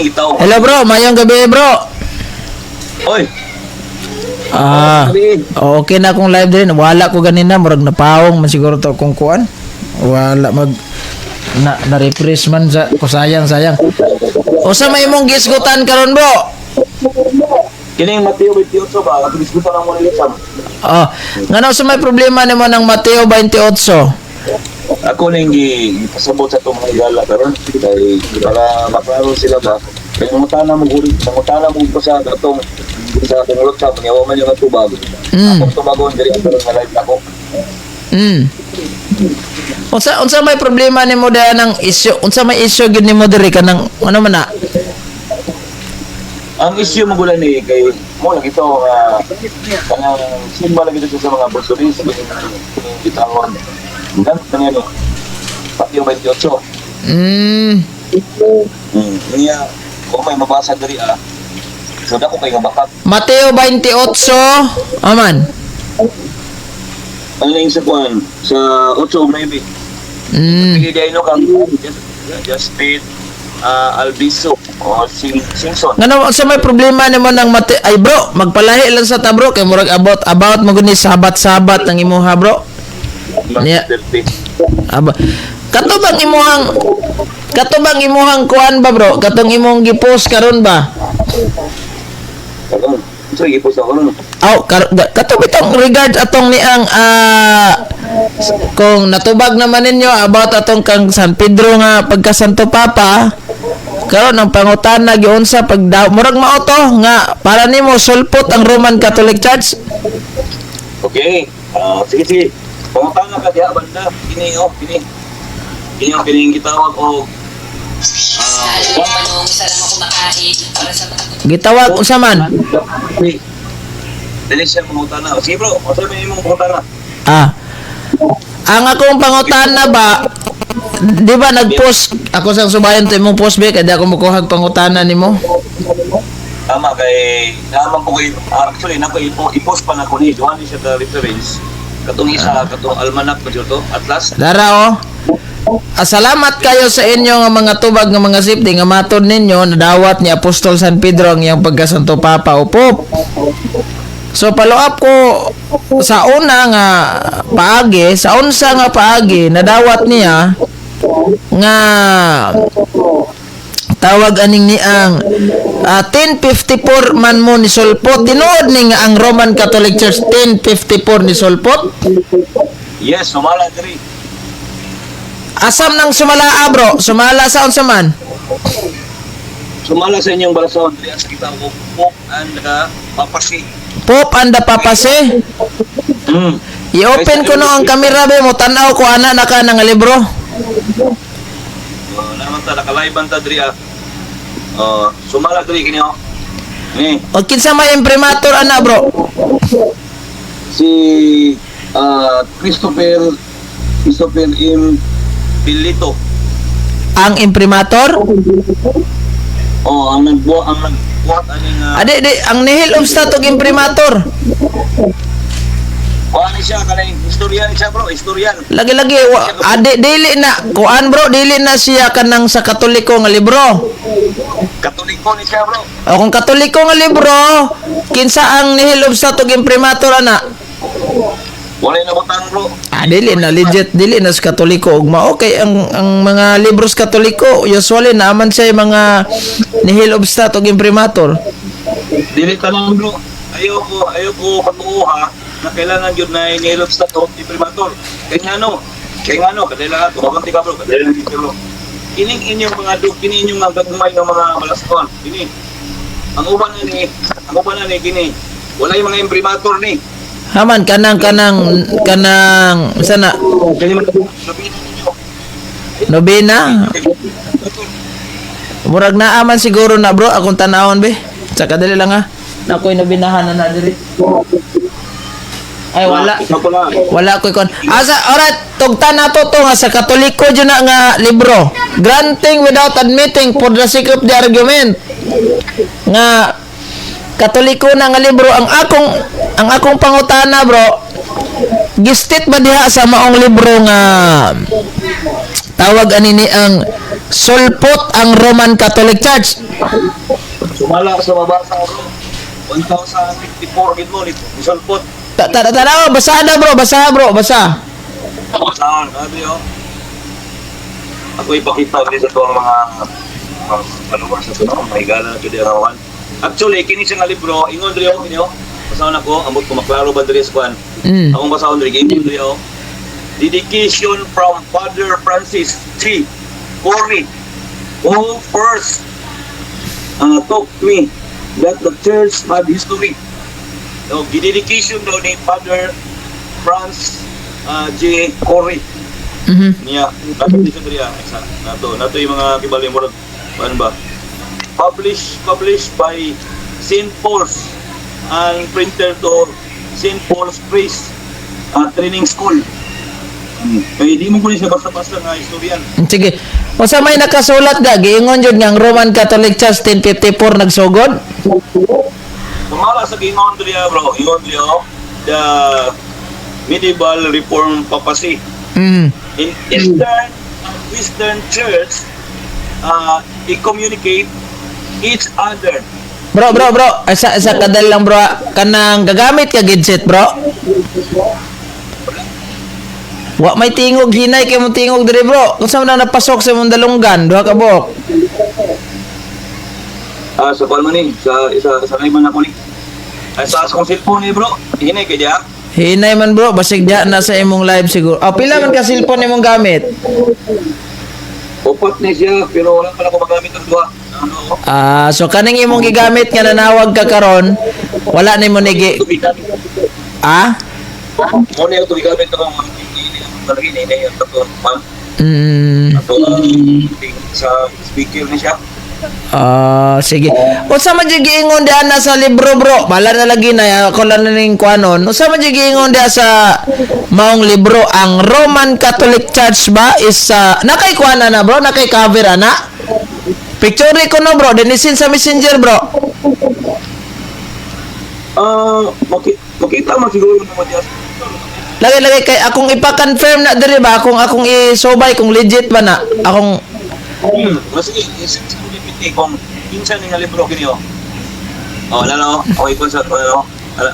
Itaw. Hello bro, mayong gabi, bro. Oy, Ah, okay na akong live din. Wala ko ganina, murag napawong man siguro to akong kuan. Wala mag na na refresh man sa ko, sayang sayang. Usa may imong gisgutan karon, bro? Kining Mateo 28 ba? Katong isgutan ang mga Sam. Oh, ngano sa may problema nimo ng Mateo 28? Ako ning gipasabot sa itong mga higala karon kay para maklaro sila ba. Kay mangutana mo guri, mangutana mo ko sa katong sa kangulot sa mga man yung tubag. Akong tubagon diri ang karon nga live nako. Unsa may problema nimo diha ng issue? Unsa may issue gyud nimo diri kanang ano man na? Ang issue mo gula ni kay mo lagi to nga kanang simba lagi to sa mga apostolis kining kining gitangon. Dan kanya ni Mateo 28. Niya kung may mabasa diri ah. So dako kay nga bakat. Mateo 28, aman. Ano yung sa kuan sa 8 o 9. Sige di no kang Justin Albiso o Simpson. Ngano sa may problema nimo ng Mate ay bro, magpalahi lang sa ta, bro, kay murag about mo guni sabat-sabat ng imuha, bro. Niya. 30. Aba. Kato bang imuhang kuan ba, bro? Katong imong gipost karon ba? Karon. So gipost ako ron. Aw, kato bitong regard atong niang kung natubag naman ninyo about atong kang San Pedro nga pagka Santo Papa karon ang pangutana giunsa pag murag mao to nga para nimo sulpot ang Roman Catholic Church. Okay. Ah, sige sige. Pangutana ka diha banda. Kini oh, kini. Kini oh, kini gitawag og Gitawag unsa man? Dili siya mangutana. Sige bro, unsa may imong pangutana? Ah. Ang akong pangutana ba, di ba nag-post ako sa subayon to imong post be kay di ako mokuhag pangutana nimo. Tama kay naman ko kay actually nako ipost pa nako ni duha ni siya ka reference katong isa katong almanac ba jud to atlas. Dara oh. Ah, salamat kayo sa inyo nga mga tubag nga mga safety nga matod ninyo nadawat ni Apostol San Pedro ang iyang pagkasanto Papa o Pope. So follow up ko sa una nga paagi, sa unsa nga paagi nadawat niya nga tawag aning ni ang 1054 man mo ni Solpot, tinuod ni nga ang Roman Catholic Church 1054 ni Solpot? Yes, sumala diri. Asam nang sumala, bro? Sumala sa unsa man? Sumala sa inyong balasaon diri sa kita ko Pope and the Papacy. Pope and the Papacy. I-open ko no ang kamera be mo tan-aw ko ana na ka nga libro. Naman ta naka-live ta diri ah. Sumala diri kini oh. Ni O kinsa may imprimatur ana, bro? Si Christopher Christopher M. Pilito. Ang imprimatur? Oh, ang nagbuhat ani nga Adi di ang nihil obstat og imprimatur. Kuha ni siya kanang historian ni siya bro, historian. Lagi-lagi adi dili na kuan, bro, dili na siya kanang sa Katoliko nga libro. Katoliko ni siya, bro. O kung Katoliko nga libro, kinsa ang nihil obstat og imprimatur ana? Wala na butang, bro. Ah, dili na legit, dili na sa Katoliko ugma. Okay, ang mga libros Katoliko usually naaman siya yung mga nihil obstat og imprimatur. Dili tanan, bro. Ayaw ko patuoha na kailangan yun na inilot sa to imprimatur. Kay ngano? Kay ngano kadala ka tumaganti ka, bro, kadala ka, bro. Kining inyong mga kini inyong mga gagmay nga mga balaston. Kini. Ang uban na ni kini. Wala yung mga imprimatur ni. Haman kanang kanang kanang sana Kini man sabihin ninyo. Nobena. Murag naaman siguro na, bro, akong tanawon be. Tsaka dali lang ha. Nakoy nobinahan na na diri. Ay wala. Ako na. Wala ko'y kon. Asa alright, tugtan nato to nga sa Katoliko jud na nga libro. Granting without admitting for the sake of the argument nga Katoliko na nga libro, ang akong pangutana, bro, gistit ba diha sa maong libro nga tawag ani ni ang sulpot ang Roman Catholic Church? Sumala sa mabasa, bro. 1054 gid mo ni sulpot. Ta ta ta ta basa na, bro, basa, bro, basa. Saan? Sabi oh. Ako ipakita ulit sa tuwang mga followers sa tuno, may gala na pwede arawan. Actually, kini siya nga libro, ingon diri oh, kini oh. Basahon ako, ambot ko maklaro ba diri sa kuan. Akong basahon diri, ingon diri oh. Dedication from Father Francis G. Corey, who first taught me that the church had history. So, gidedication daw ni Father Franz J. Corey niya. Dapat di siya diri ah. Isa nato nato yung mga kibali mo, ano ba, published by St. Paul's and printer to St. Paul's Priest Training School. Kaya di mo ko siya basta-basta nga historian. Sige. Unsa may nakasulat ga giingon jud nga ang Roman Catholic Church 1054 nagsugod? Sumala sa gingon diri ah, bro, ingon diri oh, the medieval reform papacy in Eastern and Western Church i-communicate each other. Bro, bro, bro, sa kadal lang, bro, ah. Kanang gagamit ka gadget, bro. Wa may tingog, hinay kay mong tingog diri, bro. Kung saan na napasok sa imong dalunggan, duha ka buok. Ah, sa kuan man ni, sa isa sa kay man ako ni. Ay, sa akong cellphone ni, bro. Hinay kay diya. Hinay man, bro, basig diya na sa imong live siguro. Ah, pila man ka cellphone imong gamit? Upat ni siya pero wala pa na ako magamit ang duha. Ano? Ah, so kaning imong gigamit nga nanawag ka karon, wala nimo ni Tubigan. Ah? Mo ni ako gigamit akong palagi ni ni ang tatong pan. Ato ang sa speaker ni siya. Ah, sige. Unsa man jud giingon diha na sa libro, bro? Bala na lagi na ako lang na ning kuanon. Unsa man jud giingon diha sa maong libro, ang Roman Catholic Church ba is nakay kuan na, bro, nakay cover ana? Picture ko no, bro, dinisin sa Messenger, bro. Ah, makita man siguro mo diya. Lagi lagi kay akong ipa-confirm na diri ba, akong isubay kung legit ba na. Akong Sige, isip sa GPT kung kinsa ni nga libro kini oh. Oh, wala na oh. Okay kun sa wala oh. Wala.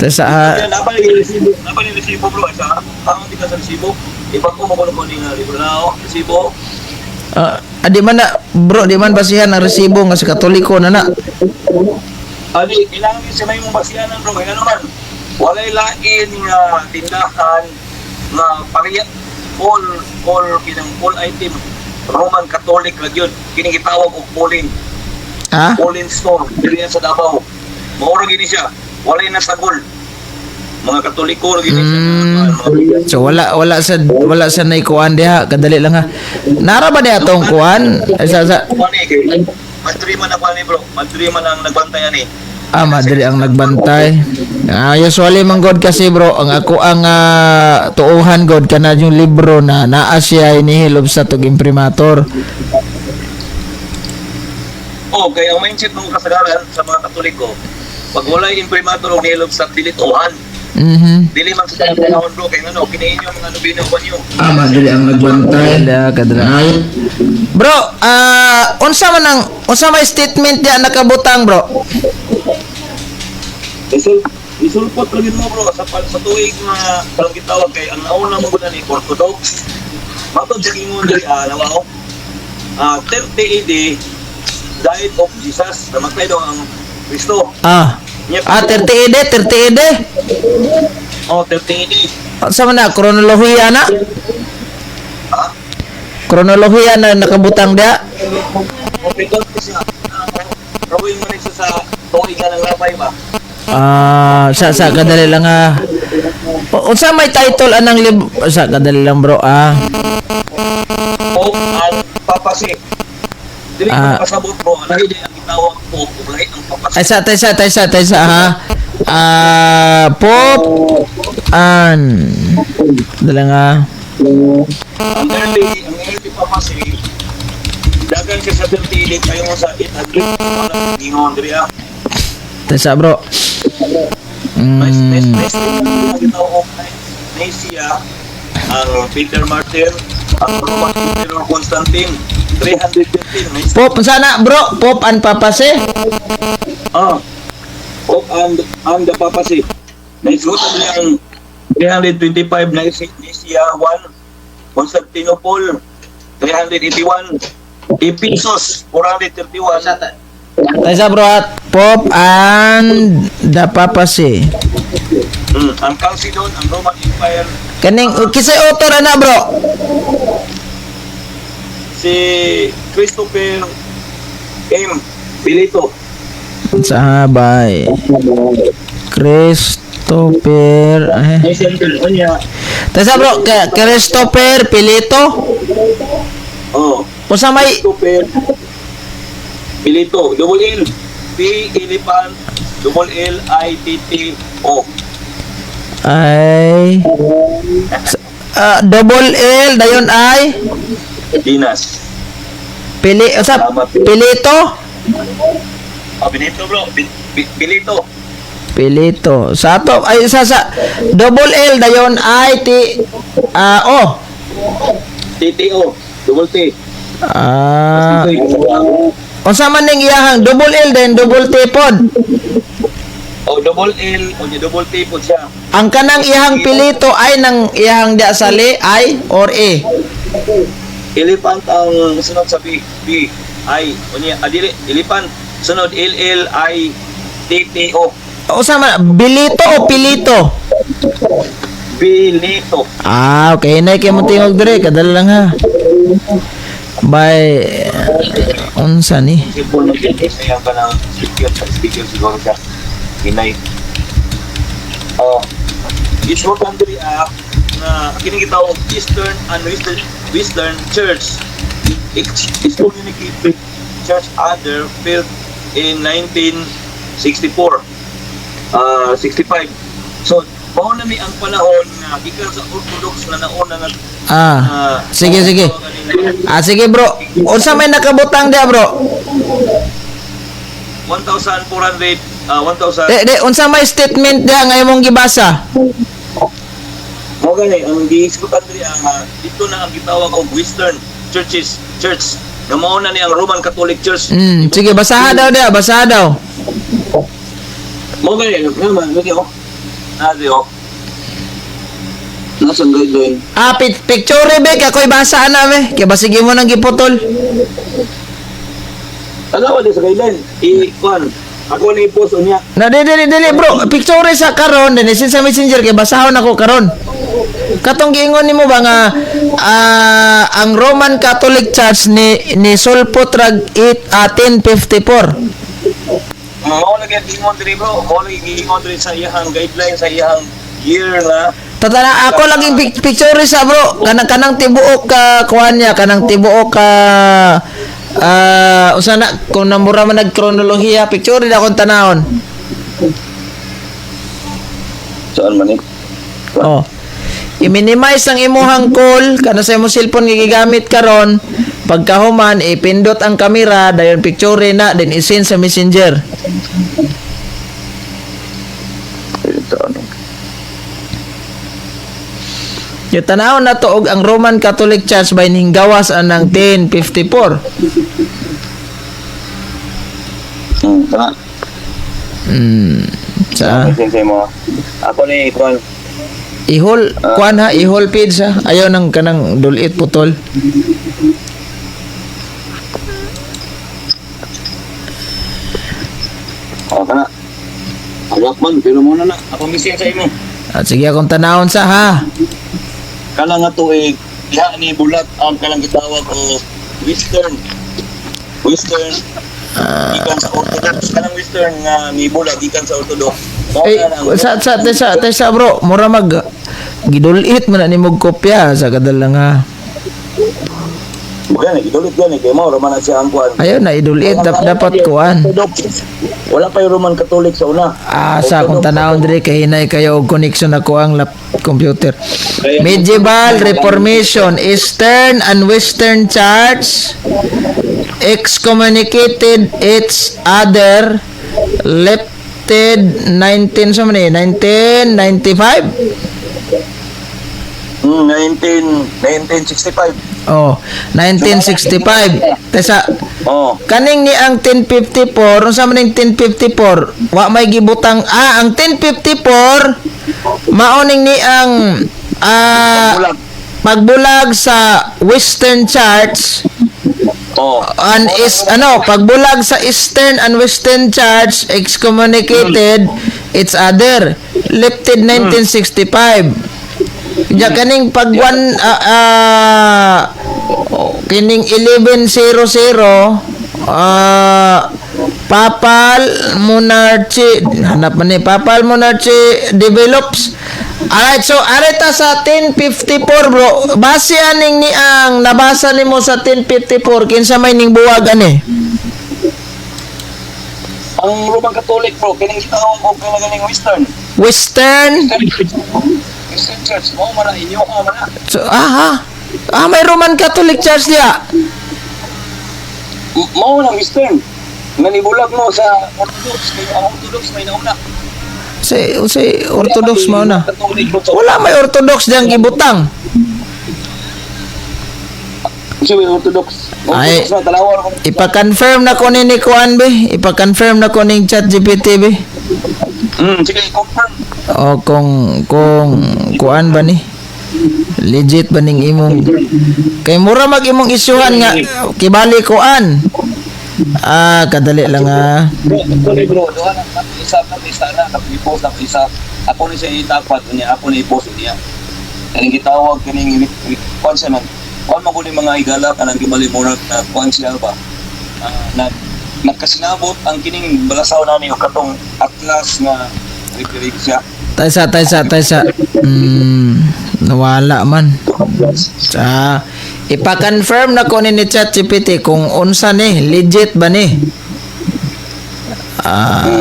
sa Yan, napay yung resibo. Napay yung resibo, bro. Isa, ang di ka sa resibo. Ipag-umo ko na ko ni nga libro na oh. Resibo. Di man na, bro, di man basihan ang resibo nga sa Katoliko na na. Ali, kailangan yun sa may mong basihanan, bro. Kaya naman, walay lain nga tindahan nga pariya all kinang all item Roman Catholic lang yun. Kini gitawag og Pauline. Ha? Pauline store diri yan sa Davao. Mao ra gini siya. Walay nasagol. Mga Katoliko ra gini siya. So wala sa naikuan diha, kadali lang ha. Nara ba diha tong kuan? Ay, sa Kuan eh, kay Madri man ako ni, bro. Madri man ang nagbantay ani. Ah, madali ang nagbantay. Ah, usually man god kasi, bro, ang ako ang tuuhan god kana yung libro na naa siya inihilob sa tug imprimatur. Oh, kaya ang mindset ng kasagaran sa mga Katoliko, pag walay imprimatur o nilog sa dili tuhan. Dili man sa panahon, bro, kay ngano kini inyo mga nobina ko niyo. Ah, madali ang nagbantay. Da kadra. Bro, unsa man ang unsa may statement diha nakabutang, bro? Isulpot lagi mo, bro, sa tuig nga parang gitawag kay ang nauna mo gud ni Orthodox. Matod sa ingon diri ah, nawa ah 30 AD died of Jesus, namatay daw ang Kristo. Ah. Nya- Ah, 30 AD, 30 AD. Oh, 30 AD. Unsa man na kronolohiya na? Ha? Kronolohiya na nakabutang diha. Okay, doon siya. Rawin mo rin siya sa tuig nga ng labay ba? Ah, sa kadali lang ah. Unsa may title anang lib sa kadali lang, bro, ah. Pope and Papacy. Dili ko kasabot, bro, lahi di ang gitawag Pope ug lahi ang Papacy. Ay sa tay sa tay sa tay sa ha. Ah, Pope an. Dali nga. Ang early Papacy dagan siya sa 38 kayo sa 800 wala gingon diri ah. Tay sa, bro. Nice nice nice ang gitawag og Nicaea, ang Peter Martyr. Ang Roman Emperor Constantine, 315. Pope sana, bro, Pope and Papacy. Ah, Pope and the Papacy. Naisutan niya ang 325 na Nicaea 1, Constantinople, 381, Ephesus, 431. Taysa, bro, at Pope and the Papacy. Ang Chalcedon, ang Roman Empire, Kaning kisay author ana, bro? Si Christopher M. Pilito. Sa bay. Christopher eh. Niya. Taysa, bro, Christopher Pilito. Oh, Unsa may Christopher Pilito, double L. P elephant, double L I T T O. Ay double L dayon ay Dinas. Pili sa Pilito. Ah, Pilito, bro. Pilito. Pilito. Sa ato ay sa double L dayon I T O. T T O. Double T. Ah, unsa man ning iyahang double L then double T pod? Oh, double L o niya double T po siya. Ang kanang iyahang Pilito ay nang iyahang dia sa le I or A? Elephant ang sunod sa B. B I o niya adili elephant sunod L L I T T O. Unsa man Bilito o Pilito? Pilito. Ah, okay na kay mo tingog dire kadala lang ha. By unsa ni? Simple na din siya ka ng speaker sa speaker siguro siya. Hinay. Oh. Isuot ang diri na kini gitawag Eastern and Western Church excommunicated church other built in 1964, 65. So mao na ni ang panahon nga gikan sa Orthodox na nauna nga. Ah, sige sige. Ah, sige, bro. Unsa may nakabutang dia, bro? 1400 1000. De, de, unsa may statement dia nga imong gibasa? Mo gani ang gihisgutan diri ang dito na ang gitawag og Western churches church nga mao na ni ang Roman Catholic Church. Sige, basaha daw dia, basaha daw. Mo gani naman lagi oh. Nadi oh. Nasa guideline. Ah, picture be ako'y basa na be. Kay basige mo nang giputol. Tanawa di sa guideline. I kuan. Ako ni i-post unya. Na di dili dili, bro, picture sa karon din isin sa Messenger kay basahon ako karon. Katong giingon nimo ba nga ang Roman Catholic Church ni sulpot rag 8 1054. Mao lagi ang giingon diri, bro. Mao lagi giingon diri sa iyang guideline sa iyang year nga. Tatana ako laging picture sa, bro, kanang kanang tibuok ka kuan niya, kanang tibuok ka usa na kung namura man nagkronolohiya, picture na akong tanahon. Saan man ni? Oh. I-minimize ang imuhang call kana sa imong cellphone nga gigamit karon. Pagkahuman, ipindot ang kamera, dayon picture na, then isend sa Messenger. Ito ano. Yung tanaw na to og ang Roman Catholic Church by ninggawas anang 1054. Tama. Sa Sa mo. Ako ni kuan. Ihol kuan ha, ihol page ha. Ayaw nang kanang dulit putol. Oh, kana. Agak man, pero muna na. Ako missing sa imo. At sige akong tanawon sa ha. Kana nga tuig, diha ni bulat ang kanang gitawag o Western. Western gikan sa Orthodox. Kanang Western nga ni bulat gikan sa Orthodox. Mao Eh, na ang- sa bro, mura mag gidulit man na nimog kopya sa kadala nga. Gani, gidulit gani kay mao raman na siya ang kuan. Ayaw na idulit dapat kuan. Orthodox. Wala pa yung Roman Catholic sa una. Sa akong tanawon diri kay hinay kayo og connection ako ang lap computer. Medieval Reformation, Eastern and Western Church excommunicated each other lifted 19 so many 1995. 19 1965. Oh, 1965. Tesa, kaning ni ang 1054, unsa man ning 1054? Wa may gibutang ang 1054 mao ning ni ang Pagbulag. Pagbulag sa Western Church and is ano, pagbulag sa Eastern and Western Church excommunicated each other, lifted 1965. Diya kaning pag one oh, kining 1100 Papal Monarchy, hanap man ni Papal Monarchy develops. Alright, so areta sa 1054, bro. Base aning ni ang nabasa nimo sa 1054, kinsa may ning buwag ani? Ang Roman Catholic, bro, kining gitawag og kanang Western. Western Western Church mo man na inyo ka man na. So, may Roman Catholic Church diya. Mao nang Western. Nga nibulag mo sa Orthodox kay ang Orthodox may nauna. Si Orthodox mao na. Catholic, bro. Wala may Orthodox diyang gibutang. Kasi may Orthodox. Ay. Orthodox na dalawa ko. Ipa-confirm na ko ni Kuan be. Ipa-confirm na ko ning ChatGPT be. Sige, confirm. O kung kuan ba ni? Legit ba ning imong kay mura mag imong isyuhan nga kibali kuan. Kadali lang ah. Bro, sorry bro, duha na isa na isa na i-post na isa. Ako ni siya itapat niya, ako ni i-post niya. Kaning gitawag kaning kuan siya man. Kuan man gud mga higala kanang kibali murag na kuan siya ba. Na nagkasinabot ang kining balasaw nani og katong atlas nga referensya. Taysa, taysa, taysa. Nawala man. Sa ipa-confirm na ko ni ChatGPT kung unsa ni, legit ba ni?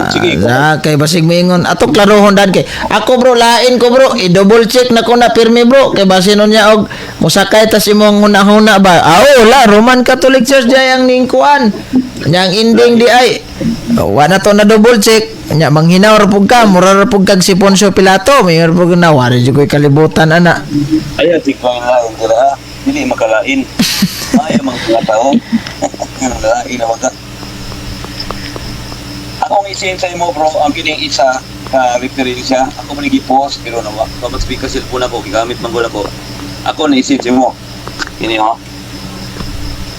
Sige. Kay basig moingon ato klarohon dan kay ako, bro, lain ko, bro, i-double check na ko na pirmi, bro, kay basin niya og mosakay tas imong hunahuna ba, wala Roman Catholic Church di ang ningkuan nya ang ending di ay wa na to na double check nya manghinaw ra pug ka, mura ra pug kag si Poncio Pilato may ra pug na wala jud koy kalibutan ana. Ay, ati ko lain dira ha. Dili makalain. Ay, mga tao. Lain na maka. Ako ang isin sa imo, bro, ang kining isa ka referensya. Ako man gi-post pero nawa. Pamat speaker cellphone ako gigamit man gud ako. Ako na isin sa imo. Kini ho.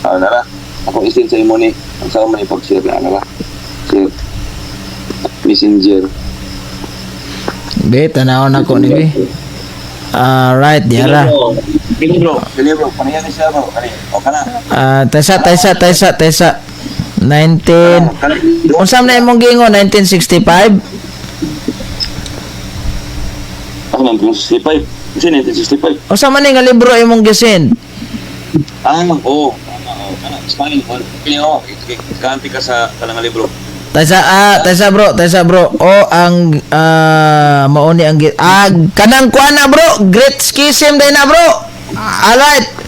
Nara. Ako isin sa imo ni. Ang sa man ipag-share na nara. Share. Messenger. Be, tanaw na ko ni be. Alright, diara. Kini bro. Kini bro, paniyan ni siya, bro. Kani. O kana. Taysa, taysa, taysa, taysa. 19 Kana. Unsa man na imong giingon, 1965? Ako 1965. Kasi 1965. Unsa man ni nga libro imong gisend? Oo. Tama, oo. Kana, Spine. Kini oh, kanti ka sa kanang libro. Taysa, taysa bro, taysa bro. O ang mao ni ang kanang kuan na, bro, Great Schism day na, bro. Alright.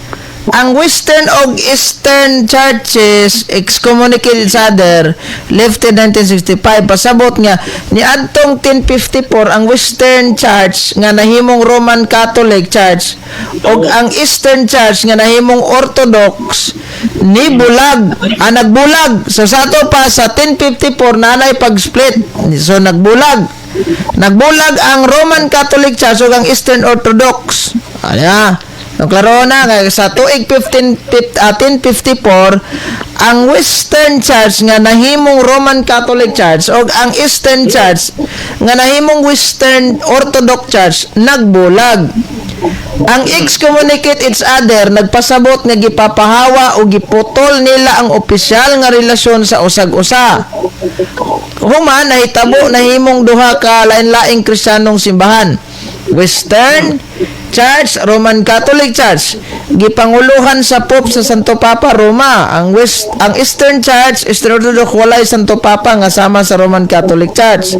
Ang Western og Eastern churches excommunicated each other, lifted 1965. Pasabot nga niadtong 1054 ang Western Church nga nahimong Roman Catholic Church og ang Eastern Church nga nahimong Orthodox ni bulag, nagbulag. So sa ato pa sa 1054 nanay pag-split, so nagbulag nagbulag ang Roman Catholic Church ug ang Eastern Orthodox. Aya. No, klaro na kay sa tuig 15 1054 ang Western Church nga nahimong Roman Catholic Church ug ang Eastern Church nga nahimong Western Orthodox Church nagbulag. Ang excommunicate each other nagpasabot nga gipapahawa o giputol nila ang opisyal nga relasyon sa usag-usa. Human nahitabo nahimong duha ka lain-laing Kristiyanong simbahan. Western Church, Roman Catholic Church, gipanguluhan sa Pope sa Santo Papa Roma. Ang West ang Eastern Church, Eastern Orthodox, walay Santo Papa nga sama sa Roman Catholic Church.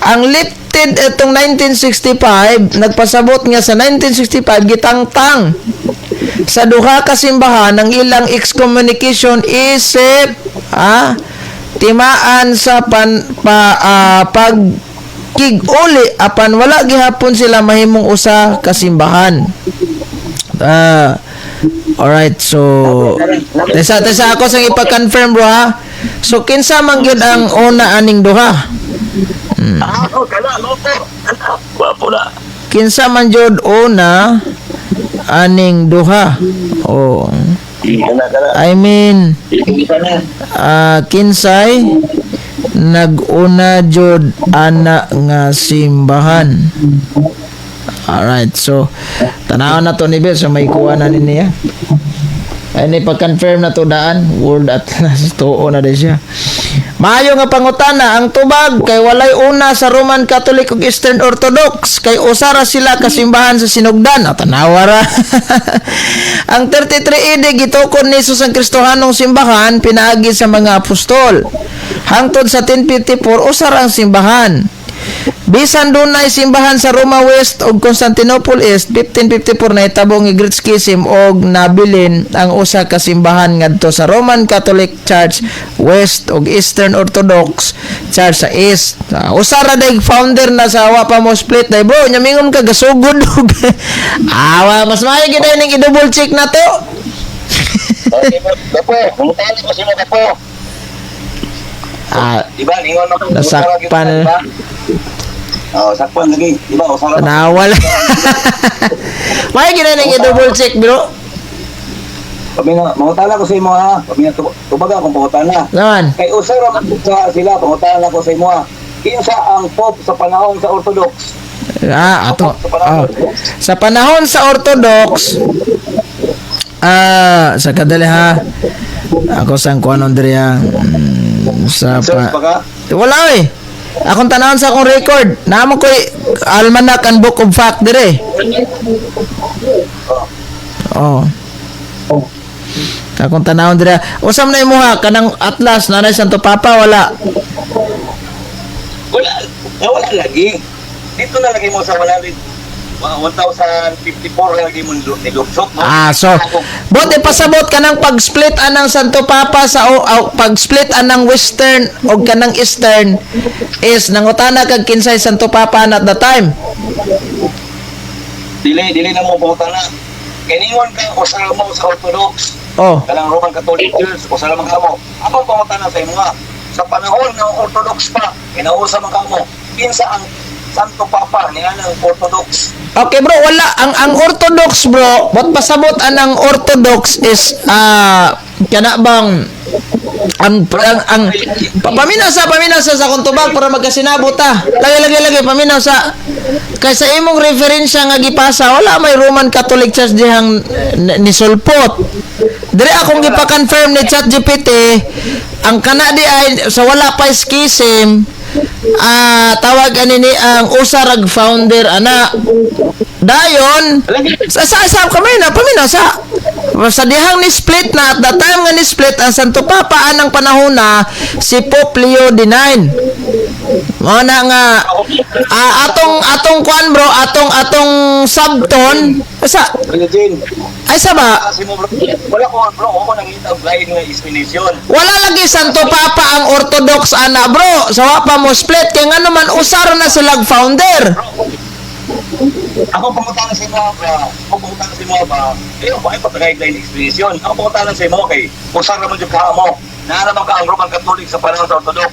Ang lifted itong 1965 nagpasabot nga sa 1965 gitangtang sa duha ka simbahan ang ilang excommunication isip timaan sa pan, pa, pag Kig-uli apan wala gihapon sila mahimong usa ka simbahan. Ah, alright, so tesa tesa ako sang ipa-confirm, bro, ha. So kinsa man gyud ang una aning duha? Ah, oh, kana loko. Gwapo na. Kinsa man jud una aning duha? Oh. Kana kana. I mean, Kana. Kinsay nag-una jud ana nga simbahan? Alright, so tanaw na to ni Bill, so may kuha na ni niya. Ay ni pag-confirm na to daan, World Atlas tuo na din siya. Maayo nga pangutana ang tubag kay walay una sa Roman Catholic ug Eastern Orthodox kay usa ra sila kasimbahan sa sinugdan. Ah, tanawa ra. Ang 33 AD gitukod ni Jesus ang Kristohanong simbahan pinaagi sa mga apostol. Hangtod sa 1054 usa ra ang simbahan. Bisan dunay simbahan sa Roma West ug Constantinople East, 1554 nahitabo ang Great Schism og nabilin ang usa ka simbahan ngadto sa Roman Catholic Church West ug Eastern Orthodox Church sa East. Usa ra day founder na sa wa pa mo split day, bro, nya mingon ka gasugod og awa mas maayo gid ning i-double check na to. Okay, Kapo, mangutana ko sa imo, Kapo. Di ba, ningon mo Nasakpan. Oh, sakpan lagi. Di ba, usa ra. Nawala. Maayo gid ning i-double check, bro. Pamina, mangutana ko sa imo ha. Pamina, tubaga akong pangutana. Naman. Kay usa ra man sa sila, pangutana ko sa imo ha. Kinsa ang Pope sa panahon sa Orthodox? Ah, ato. Sa panahon Oh. sa Orthodox. Sa panahon sa Orthodox, sa kadali ha. Ako sang kuan Andrea sa Search pa. pa ka? Wala eh. Akong tanawon sa akong record. Naamo ko Almanac and Book of Fact dire. Oh. Akong tanawon dire. Usam na imuha kanang atlas nanay Santo Papa wala? Wala, wala lagi. Dito na lagi mo sa 100 1054 lagi mo ni Luxot, no? Ah, so bote pasabot kanang pag-split anang Santo Papa sa o pag-split anang Western og kanang Eastern is nangutana kag kinsay Santo Papa at the time. Dili, dili na mo pangutana. Kay ningon ka usa mo sa Orthodox, kanang Roman Catholic Church, usa man kamo. Ako pangutana sa imo nga. Sa panahon ng Orthodox pa, kinausa man kamo. Kinsa ang Santo Papa ni anang Orthodox? Okay, bro, wala ang Orthodox, bro, bot pasabot anang Orthodox is kana bang ang paminaw sa akong tubag para magkasinabot ta. Lagi lagi lagi paminaw sa kay sa imong referensya nga gipasa wala may Roman Catholic Church dihang ni sulpot. Dire akong gipa-confirm ni ChatGPT ang kana di ay sa wala pa schism, tawag ani ni ang usa rag founder ana. Dayon sa kami na paminaw sa dihang ni split na at the time nga ni split ang Santo Papa anang panahon na si Pope Leo IX. Mao na nga atong atong kuan, bro, atong atong subton sa Religion. Ay sa ba? Kasi mo, bro, wala ko bro, ako nangita og lain nga explanation. Wala lagi Santo Papa ang Orthodox ana, bro, sa wa pa mo split kay ngano man usara na sila founder. Ako pangutana sa imo, bro. Ako pangutana sa imo ba? Eh, ako ay patagay lain explanation. Ako pangutana sa imo kay usa ra man jud ka mo. Naa man ka ang Roman Catholic sa panahon sa Orthodox.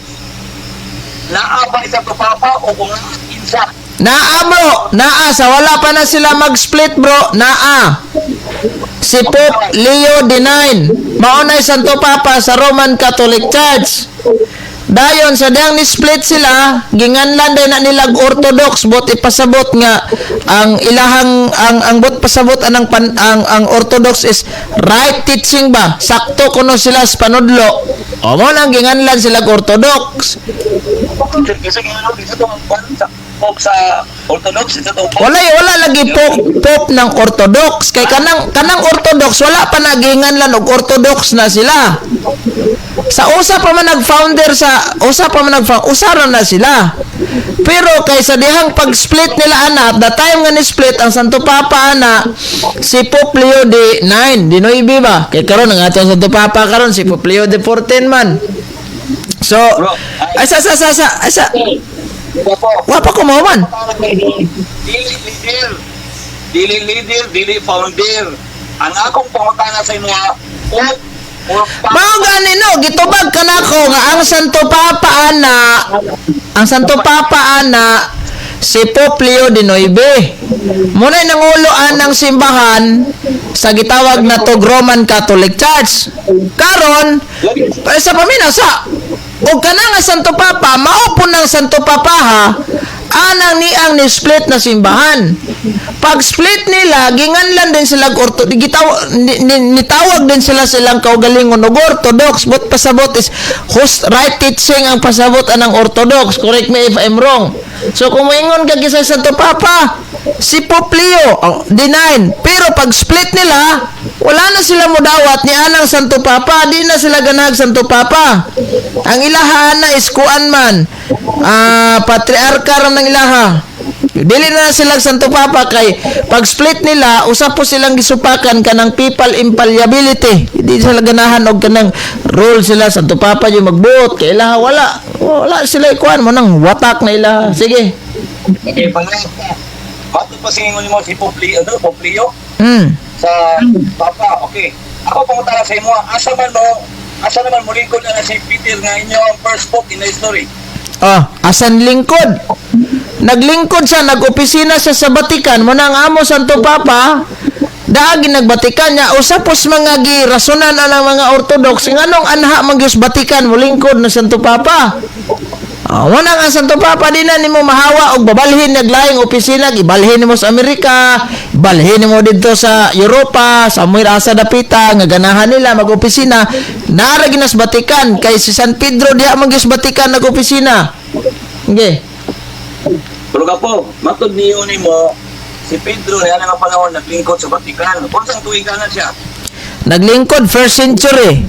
Naa ba isa to Papa o kung naa kinsa? Naa, bro, naa sa wala pa na sila mag-split, bro, naa. Si Pope Leo IX, maunay Santo Papa sa Roman Catholic Church. Dayon sa diyang ni split sila, ginganlan day na nilag Orthodox bot ipasabot nga ang ilahang ang bot pasabot anang pan, ang Orthodox is right teaching ba? Sakto kuno sila sa panudlo. O mo nang ginganlan sila Orthodox. Kasi nga isa to ang kwan sa Pope sa Orthodox, isa to Pope. Wala wala lagi pop ng Orthodox kay kanang kanang Orthodox wala pa naginganlan og Orthodox na sila. Sa usa pa man nag-founder sa usa pa man nag usara na sila. Pero kay sa dihang pag-split nila ana, at the time nga ni split ang Santo Papa ana si Pope Leo the 9, di 9 ba? Kay karon ang atong Santo Papa karon si Pope Leo the 14 man. So, Bro, ay sa sa sa sa ay sa Diba po? Wa pa ko mahuman. Dili leader. Dili leader, dili founder. Ang akong pangutana sa inyo, Pope or Papa? Mao gani no, gitubag ka nako nga ang Santo Papa ana, ang Santo Papa ana si Pope Leo XIX. Muna nangulo ang simbahan sa gitawag na tog Roman Catholic Church. Karon, sa paminaw sa og kana nga Santo Papa, mao po ng Santo Papa ha, anang niang ni split na simbahan. Pag split nila, ginganlan din sila og orto, gitaw, nitawag din sila silang kaugalingon og Orthodox, but pasabot is host right teaching ang pasabot anang Orthodox. Correct me if I'm wrong. So kung moingon ka sa Santo Papa, si Pope Leo, oh, denied. Pero pag split nila, wala na sila modawat ni anang Santo Papa, di na sila ganahag Santo Papa. Ang ilaha na is kuan man. Ah, patriarka ram ng ilaha. Dili na sila Santo Papa kay pag split nila, usa po silang gisupakan kanang papal infallibility. Hindi sila ganahan og kanang role sila Santo Papa yung magbuot kay ilaha wala. Wala sila ikuan mo nang watak na ilaha. Sige. Okay, pangalawa. Matod pa singingon mo si Pope Leo, ano, Pope Leo? Sa Papa, okay. Ako pangutana sa imo, asa naman mulingkod na si Peter nga inyo ang first pope in the history? Oh, asan lingkod? Naglingkod siya, nag-opisina siya sa Vatican. Muna ang amo Santo Papa, daagi nag-Vatican niya. Usa pos mga girasonan ang mga Orthodox. Nganong anha man gyud sa Vatican mulingkod na Santo Papa? Ah, wala nga Santo Papa di na nimo mahawa og babalhin naglaing opisina, ibalhin nimo sa Amerika, balhin nimo didto sa Europa, sa somewhere asa dapita nga ganahan nila mag-opisina, naa ra ginas Vatican kay si San Pedro diha man gyud sa Vatican nag-opisina. Okay. Pero ka po, matod niyo nimo si Pedro niya nga panahon naglingkod sa Vatican. Unsang tuiga na siya? Naglingkod first century.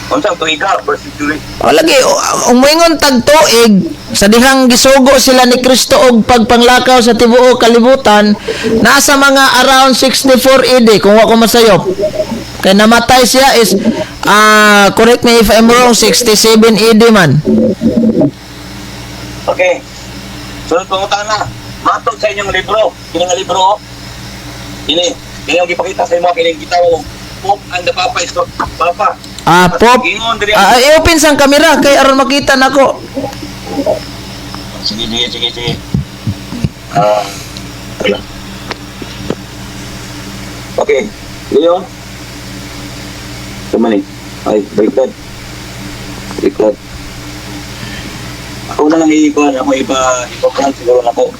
Unsang tuiga? First century. O lagi, umuingon tag tuig sa dihang gisugo sila ni Kristo og pagpanglakaw sa tibuok kalibutan, nasa mga around 64 AD kung wa ko masayop. Kay namatay siya is correct me if I'm wrong, 67 AD man. Okay. Sunod pangutana. Matod sa inyong libro. Kini nga libro, oh. Kini. Kini ang gipakita sa imo kini gitawag Pope and the Papa is not Papa. Ah, Pop. Ingon diri. Ah, i-open sang kamera kay aron makita nako. Sige, sige, sige, sige. Ah, wala. Okay. Leo. Tama ni. Ay, baliktad. Baliktad. Ako na lang iikuan. Ako iba, ipa-front siguro na ko.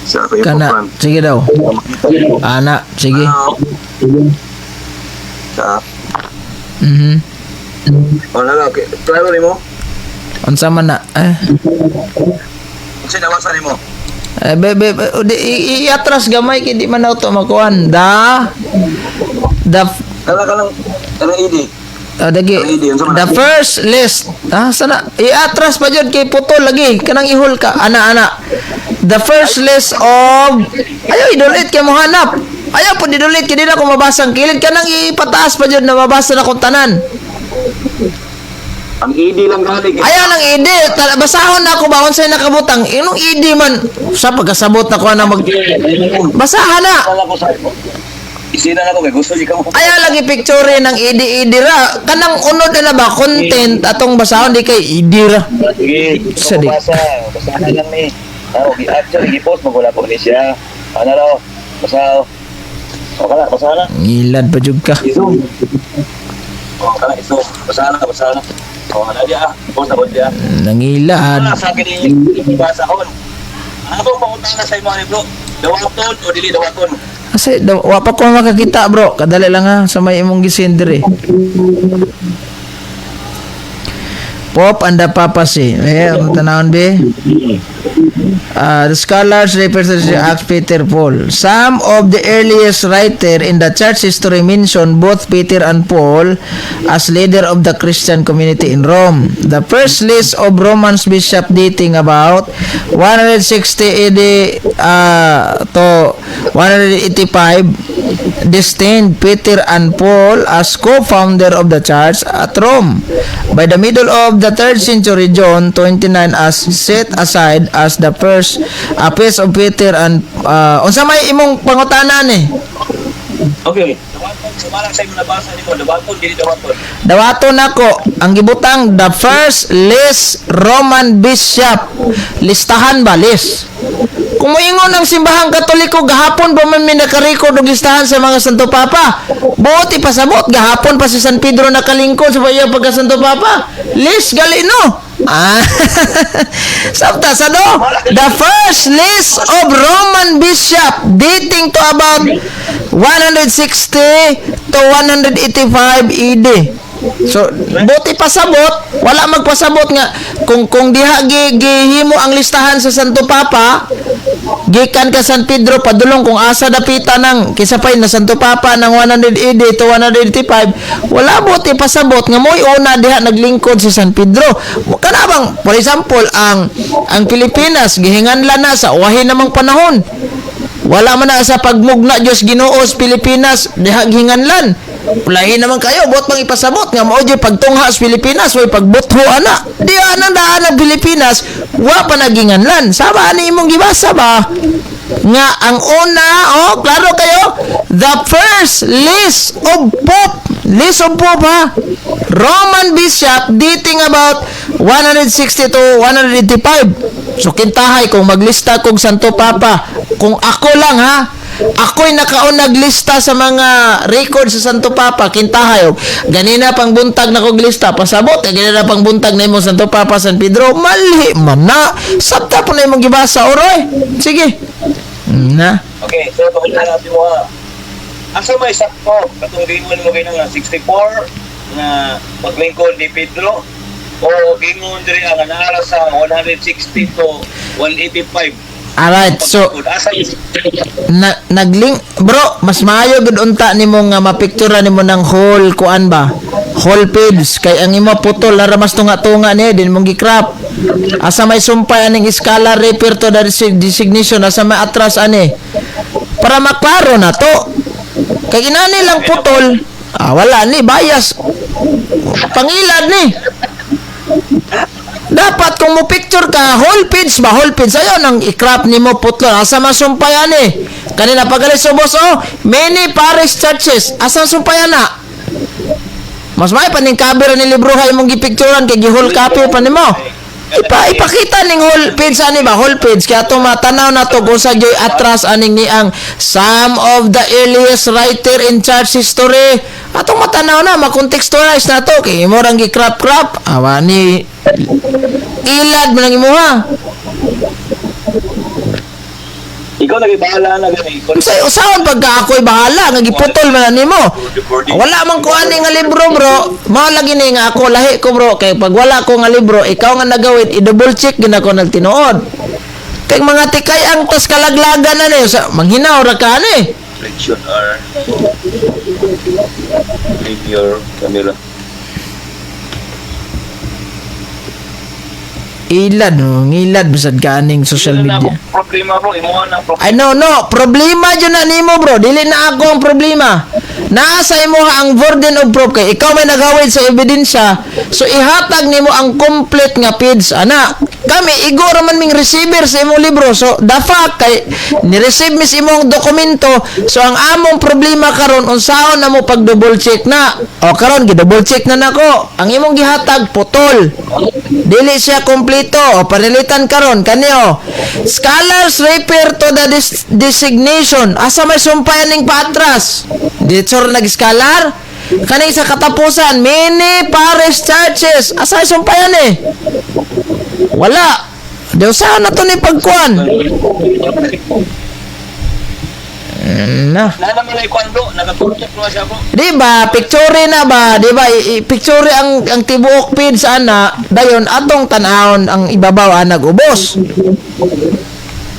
Sa ako Kana, ipa-front. sige daw. Makita. Ana, sige. Ah, sa Oh, na lang. Okay. Klaro nimo? Unsa man na? Eh, Unsa nawasa nimo? eh be, be, be, o, di, i-atras gamay kay di man auto makuan. Da the Kala ka lang kanang ID. Oh, dagi. The first list. Ah, sana i-atras pa jud kay putol lagi kanang ihol ka. Ana ana. The first list of ayo i-delete kay mo hanap. Ayaw po i-delete kay di na ko mabasa ang kilid kanang ipataas pa jud na mabasa na kong tanan. Ang ID lang gali. Ayaw nang ID. Basahon na ako ba unsay nakabutang. Inong ID man sa pagkasabot na ko na mag basahan na. Wala ko sa Isina na ko kay gusto di ka mo. Ayaw lagi picture ng ID ID ra. Kanang unod na ba content atong basahon di kay ID ra. Sige, Sa di. basa. Basa na lang ni. Ah, okay. Actually, gi-post magwala po ni siya. Ano raw? Basa. O kana, basa na. Ngilad pa jud ka. I-zoom. O kana, i-zoom. Basa na, basa na. O ana diya. Post na ko diya. Nangilad. Wala sa akin yung ibasa kon. Ano akong pangutana sa imo ani bro? Dawaton o dili dawaton? Kasi daw, wa pa ko makakita bro. Kadali lang ha sa may imong gisend diri. Pope and the Papacy. Eh, ang tanawon be. The scholars refer to the Acts Peter Paul. Some of the earliest writer in the church history mention both Peter and Paul as leader of the Christian community in Rome. The first list of Romans bishop dating about 160 AD to 185 destined Peter and Paul as co-founder of the church at Rome. By the middle of the 3rd century, John 29 as set aside as the first piece of Peter and unsa may imong pangutana ni? Okay. Dawaton, sumala sa imong nabasa nimo, dawaton dili dawaton? Dawaton nako ang gibutang the first list Roman bishop. Listahan ba, list? Kung moingon ang Simbahang Katoliko, gahapon pa man mi nakarecord og listahan sa mga Santo Papa. Buot ipasabot, gahapon pa si San Pedro nakalingkod sa iya pagka Santo Papa. List gali, no? Ah, sabta sa do. The first list of Roman bishop dating to about 160 to 185 AD. So, buti pasabot, wala magpasabot nga kung diha gihimo ang listahan sa Santo Papa gikan ka San Pedro padulong kung asa dapita ng kisa pay na Santo Papa ng 100 AD to 185, wala buti pasabot nga mo'y una diha naglingkod si San Pedro. Kana bang, for example, ang Pilipinas gihinganlan na sa wahin namang panahon, wala man na sa pagmugna Diyos Ginoo sa Pilipinas diha gihinganlan. Lahi naman kayo, buot mang ipasabot nga mao gyud pagtungha sa Pilipinas, way pagbutho ana. Diha nang daan ang Pilipinas, wa pa naginganlan. Sama ani imong gibasa ba? Nga ang una, oh, klaro kayo, the first list of Pope, list of Pope ha, Roman bishop dating about 160 to 185. So kintahay kung maglista kog Santo Papa, kung ako lang ha, ako'y nakaon naglista sa mga record sa Santo Papa, kintahay og ganina pang buntag na kog lista, pasabot eh, ganina pang buntag na imong Santo Papa San Pedro, mali man na. Sabta po na imong gibasa, oroy. Sige. Na. Okay, so pagkita natin mo ha. Asa may sakto katong gingon mo kay nga 64 nga paglingkod ni Pedro o gingon diri ang naara sa 160 to 185? Alright, so Asa is na, naglink bro, mas maayo gud unta nimo nga mapicture nimo ng whole kuan ba, whole page, kay ang imo putol lara mas tunga-tunga ni din mong gi-crop. Asa may sumpay aning scholar refer to the designation? Asa may atras ani para maklaro na to? Kay inani lang putol, ah, wala ni bias, pangilad ni. Dapat kung mo picture ka, whole page ba, whole page. Ayaw nang i-crop nimo putlo. Asa man sumpayan eh? Kanina pagalis ubos, oh, many parish churches. Asa sumpayan na? Mas may paning cover ni libro ha imong gipicturan kay gi-whole copy pa nimo. Ipakita ning whole page ani ba, whole page, kaya to matanaw na to kung sa joy atras aning ni ang some of the earliest writer in church history. Atong matanaw na, makontextualize na to kay imo rang gi-crop crop awa ni ilad mo nang imuha. Ikaw lagi bahala na gani. Unsay usahon pagka ako'y bahala nga giputol man na nimo? Wala man ko ani nga libro, bro. Mao lagi ni nga ako lahi ko, bro, kay pag wala ko nga libro, ikaw nga nagawit, i-double check gid ako nagtinuod. Kay mga tikay ang tas kalaglagan na ni sa manghinaw ra ka ani. Reflection or leave your camera. Ilad no, ngilad bisad ka aning social Wala na media. ako problema, bro, imo na problema. Ay, no, no, problema jud na nimo, bro. Dili na ako ang problema. Naa sa imo ang burden of proof kay ikaw may nagawid sa ebidensya. So ihatag nimo ang complete nga page ana. Kami igo ra man ming receiver sa imong libro. So the fact kay ni-receive mis imong dokumento, so ang among problema karon, unsaon na mo pag double check na. O karon gi-double check na nako. Ang imong gihatag putol. Dili siya kompleto. O panilitan karon kaniyo. Scholars refer to the designation. Asa may sumpayan ning paatras? Dito nag-scholar? Kaning sa katapusan, many parish churches. Asa may sumpayan eh? Wala. Di usahan na to ni pagkuan. Na. Na naman ay kwan, bro, nagatutok na siya, bro. Di ba? Picture na ba? Di ba? Picture ang tibuok page ana, dayon atong tan-awon ang ibabaw ana ubos.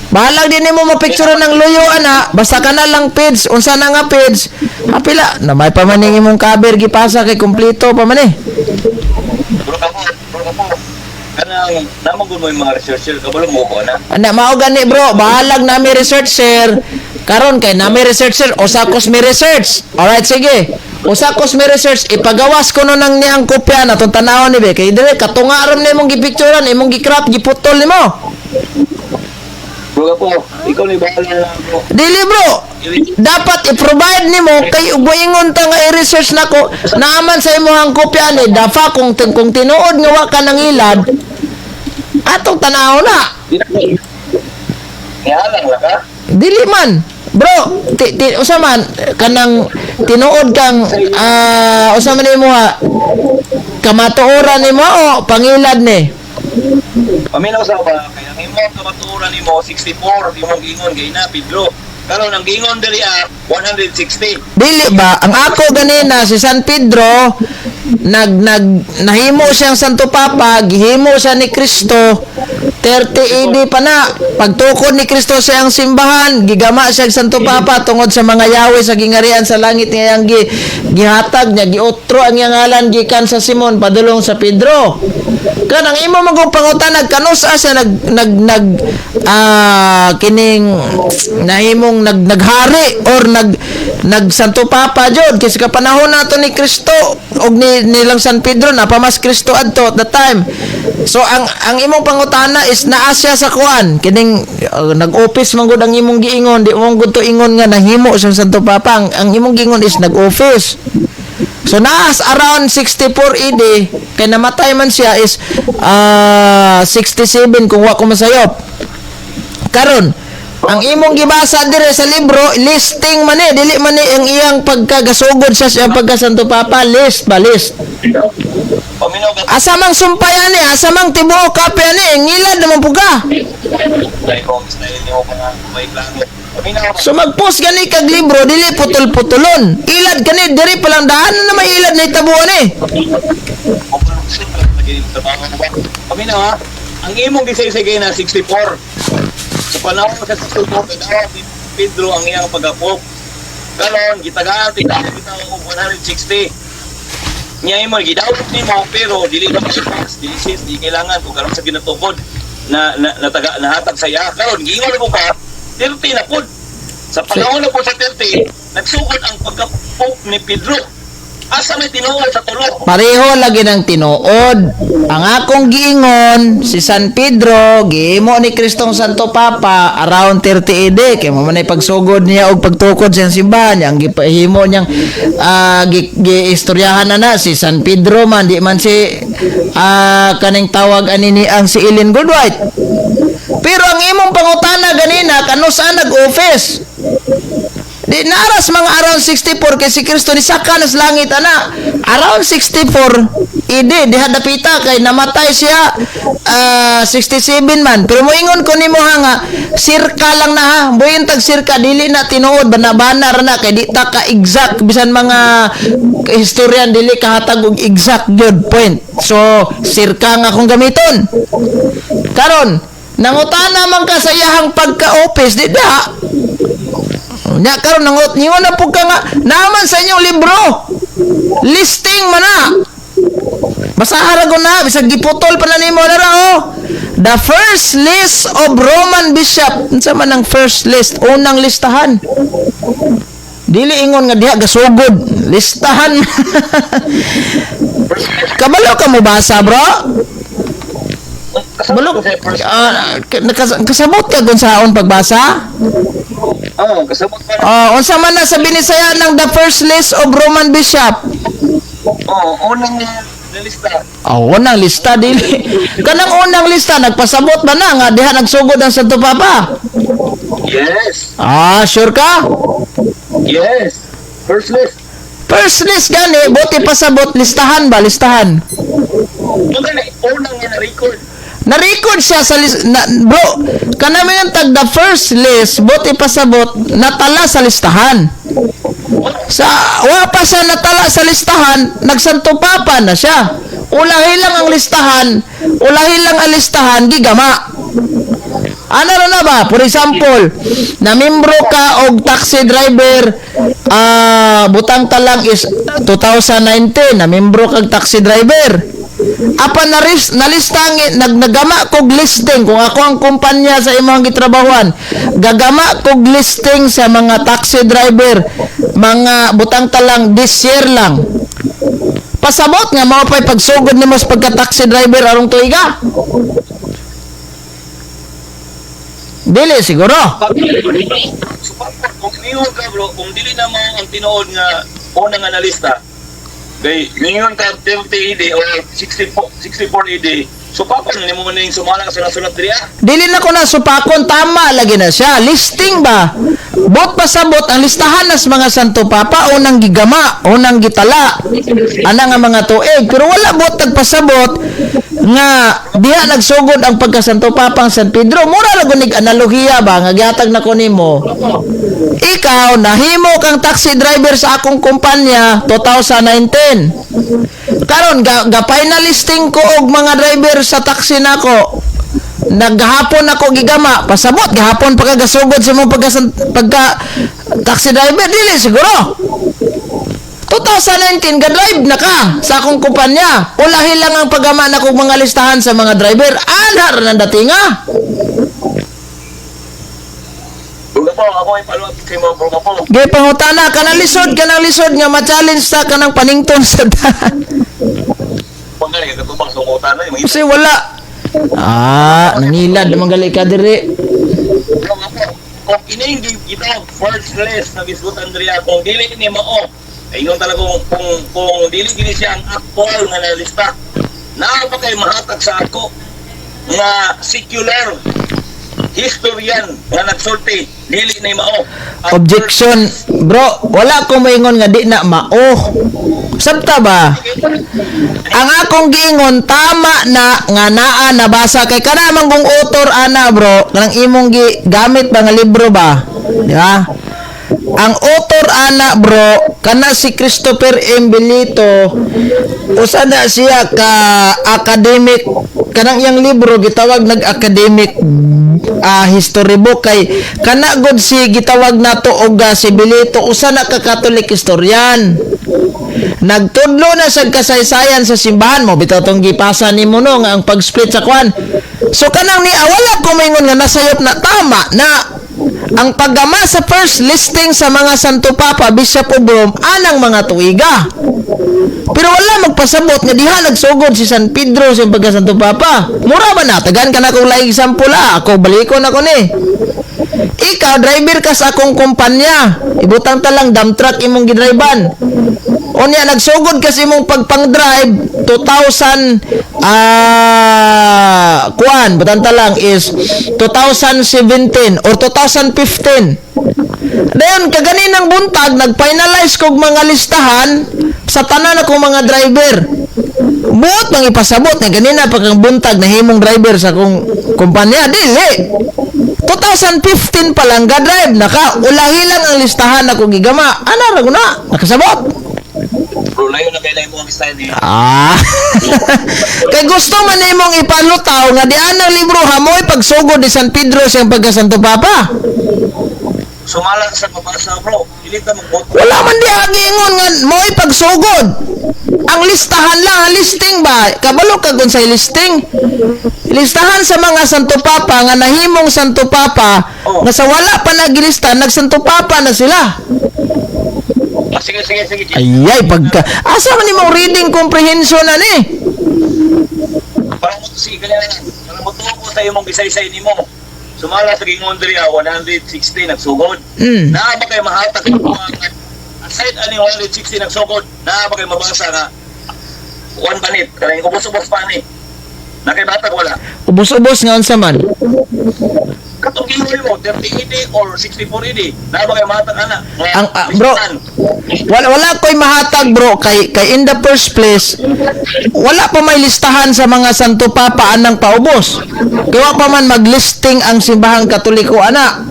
Bahalag din nimo mapicture ng luyo ana, basta ka na lang page, unsa na nga page. Apila, na may pamaning imong cover gipasa kay kumpleto pa man eh. Bro ka po, bro ka po. Kanang namang mo yung mga researcher, kabalo mo ko na. Ana mao gani, bro, bahalag nami research sir. Karon kay na may researcher, usa kos may research. Alright, sige. Usa kos may research, ipagawas ko no nang niyang kopya na tong tanawon ni be. Kay dire katunga ram na imong gipicturan, imong gi-crop, giputol nimo. Bro po, ikaw ni bahala na lang, bro. Dili, bro. Dapat i-provide nimo kay moingon ta nga i-research nako naaman sa imong kopya ni dafa kung tinuod nga wa ka nangilad atong tanaw na. Nihalang la ka. Dili man. Bro, ti, ti, usa man kanang tinuod kang usa man nimo ha kamatuoran nimo o pangilad ni. Paminaw sa ba kay ang imong kamatuoran nimo 64 imong giingon kay na Pedro. Karon ang giingon diri ah 160. Dili ba ang ako ganina si San Pedro nag nag nahimo siyang Santo Papa, gihimo siya ni Kristo 30 AD pa na. Pagtukod ni Kristo sa iyang simbahan, gigama siya og Santo Papa tungod sa mga yawe sa gingarian sa langit nga iyang gihatag niya, giotro ang iyang ngalan gikan sa Simon padulong sa Pedro. Kanang imo man pangutana kanus-a siya nag nag nag kining nahimong naghari or nag nag Santo Papa jud kasi kapanahon nato ni Kristo og ni nilang San Pedro na pamas Kristo adto at the time. So ang imong pangutana is naa siya sa kuan kining nag-office man gud ang imong giingon, di mo gud to ingon nga nahimo siyang Santo Papa. Ang imong giingon is nag-office. So naas around 64 AD kay namatay man siya is 67 kung wa ko masayop. Karon, ang imong gibasa dire sa libro, listing man eh, dili man eh ang iyang pagkagasugod sa siyang pagka Santo Papa, list ba, list. Paminaw ka. Asa mang sumpay ani, asa mang tibuok kape ani, ngilad naman po ka. Dahil ko ang style nimo pa nga may plano. Paminaw ka. So mag-post gani kag libro, dili putol-putulon. Ilad kani diri pa lang daan na may ilad na itabuan eh. Paminaw ha. Ang imong gisaysay na 64. Sa panahon sa 64 kay ni Pedro ang iyang pagapok. Karon gitagaan ti kita og 160. Niya imo gidawat nimo pero dili na kasi dili sis di kailangan kung karon sa ginatukod na, na nataga nahatag sa iya karon giingon mo ka 30 na pud. Sa panahon na po sa 30 nagsugod ang pagka-pope ni Pedro. Asa may tinuod sa tulo? Pareho lagi ng tinuod. Ang akong giingon, si San Pedro, gihimo ni Kristong Santo Papa around 30 AD. Kay mo man ay pagsugod niya og pagtukod sa iyang simbahan, ang gipahimo niyang giistoryahan na na si San Pedro man, di man si kaning tawag ani ni ang si Ellen Goodwhite. Pero ang imong pangutana ganina, kanu sa nag-office? Di naras mga around 64 kay si Kristo ni saka nas langit ana. Around 64 AD diha dapita kay namatay siya 67 man. Pero moingon ko nimo ha nga sirka lang na ha. Buyin tag sirka dili na tinuod bana-bana ra na kay di ta ka exact bisan mga historian dili kahatag og exact gyud point. So sirka nga akong gamiton. Karon nangutana man ka sa iyahang pagka-office di da. Nya karon nangut ningon na pud ka nga naman sa inyong libro. Listing man na. Basahan ko na bisag giputol pa na nimo na ra oh. The first list of Roman bishop. Unsa man ang first list? Unang listahan. Dili ingon nga diha gasugod. Listahan. Kabalo ka mo basa, bro? Kabalo. Kasabot ka kung saon pagbasa? Oo, kasabot pa. Oh, unsa man na sa Binisaya ng the first list of Roman bishop? Oo, unang nalista. Oh, unang lista dili. Kanang unang lista nagpasabot ba na nga diha nagsugod ang Santo Papa? Yes. Ah, sure ka? Yes. First list. First list gani, buti pasabot listahan ba, listahan. Unang unang nga na-record. Na-record siya sa list, na, bro, kanami yung tag the first list, buti pasabot, natala sa listahan. Sa, wa pa siya natala sa listahan, nagsanto papa na siya. Ulahi lang ang listahan, ulahi lang ang listahan, gigama. Ano na na ba? For example, na-membro ka og taxi driver, butang talang is 2019, na-membro kag taxi driver. Apan naris nalistang naggama kog listing, kung ako ang kumpanya sa imong gitrabahuan, gagama kog listing sa mga taxi driver, mga butang talang this year lang. Pasabot nga mao pa'y pagsugod nimo sa pagka taxi driver arong tuiga? Dili siguro. So, kung ningon ka, bro, kung dili na mo ang tinuod nga una nga nalista, kay ningon ka 30 AD or 64, 64 AD, so papa na nimo ning sumala sa nasulat diri ah. Dili na ko na supakon, tama lagi na siya. Listing ba? Bot pasabot ang listahan nas mga Santo Papa unang gigama, unang gitala. Ana nga mga tuig, pero wala bot tagpasabot nga diha nagsugod ang pagka Santo Papa ang San Pedro. Mura ra gunig analohiya ba nga gihatag na ko nimo. Ikaw nahimo kang taxi driver sa akong kumpanya 2019. Karon ga final listing ko og mga driver sa taxi nako. Naghapon ako gigama, pasabot gahapon pa ka gasugod sa imong pagka taxi driver? Dili siguro. 2019 ga-drive na ka sa akong kumpanya. Ulahi lang ang paggama na kog mga listahan sa mga driver. Ana ra nang datinga. Bro po, ako ay follow up sa imo, bro po. Gay pangutana kanang lisod nga ma-challenge ta kanang panington sa daan. Panggali katubang sa ungutan na yung Kasi wala. Ah, nangilad naman gali ka diri. Bro po, kung kining gitawag first list na gisgutan diri, kung dili ni mao, ingon talaga kung dili gini siya ang actual nga nalista, naa pa kay mahatag sa ako nga secular historian nga nagsulti dili ni mao ang Objection, bro. Wala ko maingon nga di na mao. Sabta ba? Ang akong giingon, tama na nga naa nabasa kay kana man kung author ana, bro, kanang imong gi gamit ba nga libro ba? Di ba? Ang author ana, bro, kana si Christopher M. Belito, usa na siya ka academic. Kanang iyang libro gitawag nag academic history book kay kana god si gitawag nato og si Belito, usa na ka Catholic historian. Nagtudlo na sa kasaysayan sa simbahan mo bitaw tong gipasa nimo no nga ang pag-split sa kwan. So kanang ni wala ko maingon nga nasayop na. Tama na ang paggama sa first listing sa mga Santo Papa, Bishop of Rome, anang mga tuiga. Pero wala magpasabot nga diha nagsugod si San Pedro sa pagka Santo Papa. Mura ba na? Tagan ka na kong laing example ah. Ako balikon ako ni. Ikaw, driver ka sa akong kumpanya. Ibutang ta lang dump truck imong gidriban. Unya nagsugod kasi imong pagpang-drive 2000 kuan, butang ta lang is 2017 or 2015. Dayon kaganinang buntag nag-finalize kog mga listahan sa tanan akong mga driver. Buot nang ipasabot nga ganina pa kang buntag nahimong driver sa akong kumpanya? Dili. 2015 pa lang ga-drive na ka. Ulahi lang ang listahan ako gigama. Ana ra guna. Nakasabot. Bro, layo na kay mo ang style niya. Ah. Kay gusto man nimong ipalutaw nga di anang libro hamoy pagsugod ni San Pedro siyang pagka Santo Papa. Sumala sa pabasa, bro, dili ta magboto. Wala man di giingon nga mo'y pagsugod. Ang listahan lang, ang listing ba? Kabalo ka kung sa listing. Listahan sa mga Santo Papa nga nahimong Santo Papa nga sa wala pa nagilista, nag Santo Papa na sila. Ah, sige sige sige. Ayay, pagka asa man imong reading comprehension na ni? Para mo sige kanya para mo ko sa imong bisaysay nimo. Sumala sa gingon diri ah, 160 nagsugod. Naa ba kay mahatag sa mga aside ani 160 nagsugod, naa ba kay mabasa nga one banit kanang ubos-ubos pa ni? Na kay batag wala? Ubos-ubos nga unsa man? Katong gingon mo 30 AD or 64 AD, naa ba kay mahatag ana nga Ang, bro, listahan? wala ko'y mahatag, bro, kay in the first place wala pa may listahan sa mga Santo Papa anang paubos. Kay wa pa man maglisting ang simbahang Katoliko ana.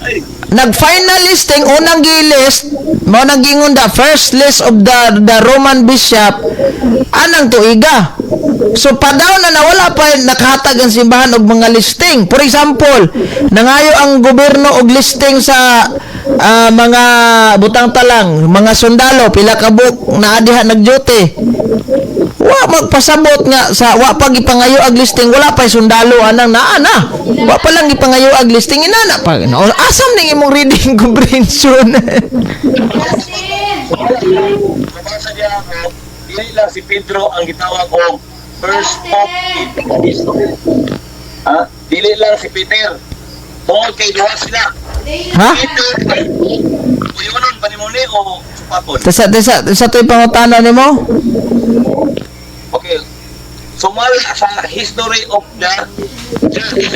Ay, Nag-final listing, unang gi-list mao nang giingon the first list of the Roman bishop anang tuiga. So padaw na nawala pa nakahatag ang simbahan og mga listing. For example, nangayo ang gobyerno og listing sa mga butang talang, mga sundalo, pila ka buok naa diha nag-duty. Wa magpasabot nga sa wa pa gipangayo ag listing, wala pa sundalo anang naa na. Wa pa lang gipangayo ag listing, inana pa. No, asam ning imong reading comprehension? Mabasa niya ako, dili lang si Pedro ang gitawag og first pope in history. Ha? Dili lang si Peter. Tungod kay duha sila. Ha? Peter, uyonon ba nimo ni o supakon? Tasa tasa sa to'y pangutana nimo? Okay. Sumala sa history of the church.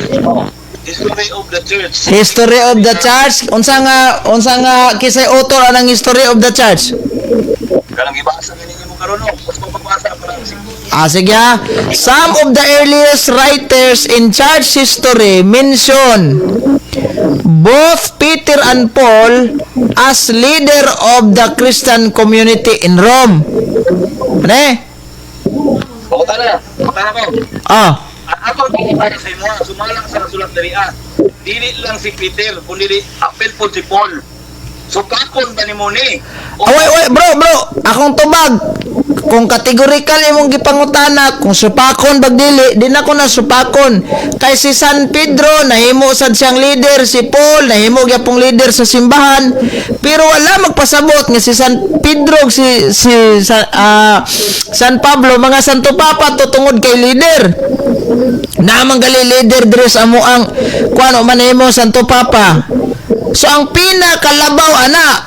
History of the church. History of the Church. Unsa nga kisay author anang History of the Church? Kanang gibasa ni nimo karon, no. Gusto ko magbasa para si Ah, sige ha. Some of the earliest writers in church history mention both Peter and Paul as leader of the Christian community in Rome. Ano eh? Pangutana. Pangutana ko. Ah, Ang akong pangutana sa imo, sumalang sa nasulat diri ah. Dili lang si Peter, kundi apil po si Paul. Supakon ba nimo ni? O, Ah, wait, wait, bro, bro. Akong tubag. Kung categorical imong gipangutana, kung supakon bag dili, di na ko na supakon. Kay si San Pedro, nahimo sad siyang leader, si Paul, nahimo gyapong leader sa simbahan, pero wala magpasabot nga si San Pedro ug si San Pablo mga Santo Papa to tungod kay leader. Naman gali leader diri sa amoang kuano man nahimo Santo Papa. So ang pinakalabaw ana,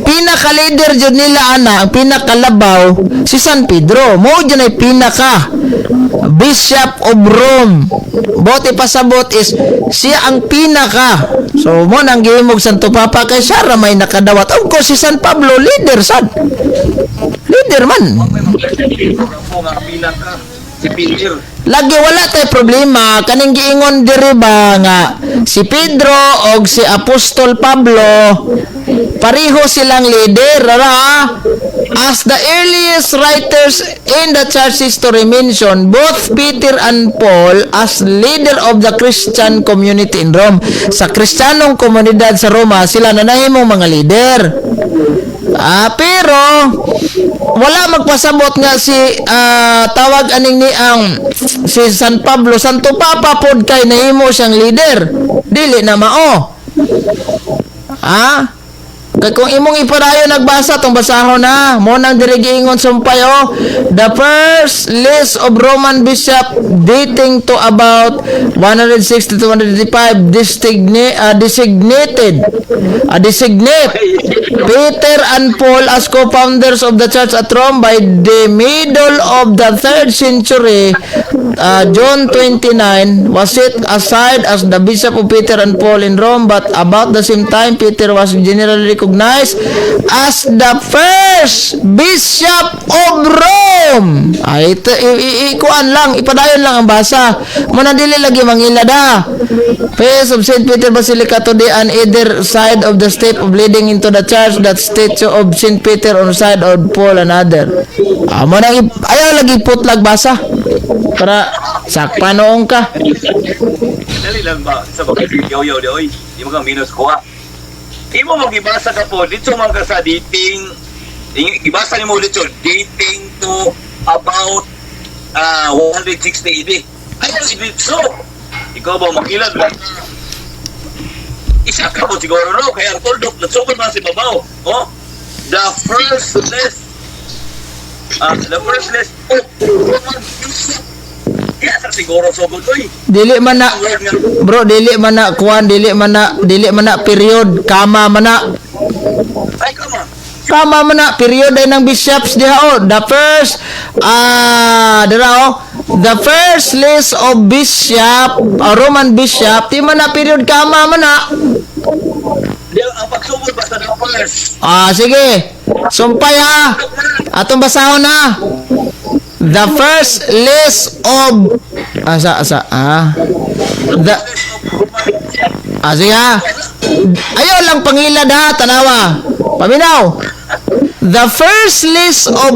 pinaka-leader jud nila ana, ang pinakalabaw si San Pedro. Mo jud ay pinaka Bishop of Rome. Bote pasabot is siya ang pinaka. So mo nang gihimog Santo Papa kay siya ra may nakadawat. Of course si San Pablo leader sad. Leader man. May mga ko nga pinaka si Peter. Lagi wala tay problema kaning giingon diri ba nga si Pedro og si Apostol Pablo pareho silang leader ra. As the earliest writers in the church history mention both Peter and Paul as leader of the Christian community in Rome. Sa Kristiyanong komunidad sa Roma sila na nahimong mga leader. Ah, pero wala magpasabot nga si tawag aning ni ang si San Pablo Santo Papa pod kay nahimo siyang leader. Dili na mao. Ah? Kay kung imong ipadayon nagbasa tong basahon na mo nang diri giingon sumpay oh, the first list of Roman bishop dating to about 160 to 185 designated designate Peter and Paul as co-founders of the church at Rome. By the middle of the third century, John 29 was set aside as the bishop of Peter and Paul in Rome, but about the same time, Peter was generally recognized as the first bishop of Rome. Ay, ito, ikuan lang, ipadayon lang ang basa. Muna dili lagi mangilad ha. Face of St. Peter Basilica today, on either side of the step of leading into the church, that statue of St. Peter on side of Paul another. Ah, mo nang ayaw lagi putlag basa. Para sakpa noong ka. Dali lang ba sa mga yoyo di oy. Di mo ka minus ko ha. Imo mo gibasa ka po dito man ka sa dating, gibasa nimo dito dating to about 160 AD. Ay, dito. Ikaw ba makilad ba? Isa ka mo siguro no kaya ang tuldok nagsugod man si babaw. Oh, the first list of Roman bishop. Kaya sa siguro sugod oy. Dili man na Ang word nga bro, dili man na kuan, dili man na period, kama man na. Ay, come on. Kama man na period ay ng bishops diha oh. The first dira oh. The first list of bishop, Roman bishop, di man na period, kama man na. Di, ang pagsugod basta the first. Ah, sige. Sumpay ha. Atong basahon na. The first list of asa asa ah. The List of Roman bishop. Ah, sige ha. Ayaw lang pangilad ha, tanawa. Paminaw. The first list of